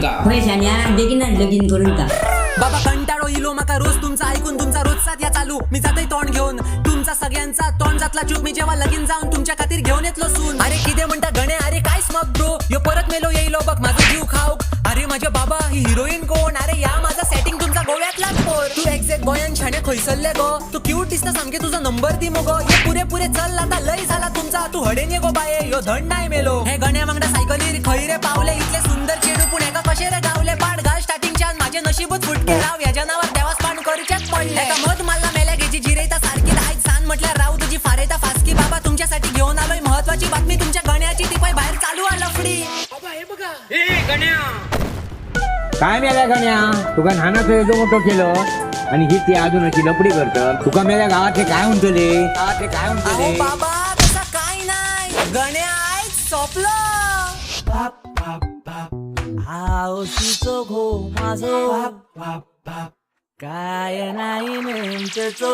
तुका. होय शाण्या, बेगीनच लगीन करून टाक. बाबा कंटाळो इलो माका रोज तुमचा ऐकून, तुमचा रोजचाच या चालू. मी जातय तोंड घेऊन, तुमचा सगळ्यांचा तोंड जातला चूप. मी जेव्हा लगीन जाऊन तुमच्या खातीर घेऊन येतलो सून. अरे किती म्हणता गणे, अरे काय स्मग ब्रो, यो परत मेलो येईलो बघ माझा जीव खाऊक. अरे माझ्या बाबा, ही हिरोईन कोण? अरे या माझा सेटिंग तुमचा गोव्यातला पोर. तू एक्झॅक्ट गोयान शाणे खंयसरले गो? तू क्यूट दिसता सामके, तुझा नंबर दी मुगो. ये पुरे पुरे चल आता, लय झाला तुमचा. तू हडेन ये गो बाये, यो धड नाही मेलो. हे गण्या वांगडा सायकलीर खंय रे पावले? इतले सुंदर चेडू पूण हेका कशे रे गावले? पाड घाल स्टार्टिंगच्यान माझे नशीबच फुटके राव, ह्याच्या नावार देवास पाण करूचेच पडले. एका मध मारला मेल्या घेची जिरेता सारखी दायज सान म्हटल्यार राव तुझी फारेता फासकी. बाबा तुमच्यासाठी घेऊन आलोय महत्वाची बातमी, तुमच्या गण्याची ती पै बाहेर चालू आ लफडी. काय मेल्या गण्या, तुका न्हानाचं एवढं मोठं केलं आणि ही ती अजून अशी लपडी करत. तुका मेल्या गावातले काय म्हणतले? गावातले काय अहो म्हणतले? बाबा, तसा काय नाही, गण्या आयज सोपलं. आवशीचो घो माझो काय नाही नेमचो.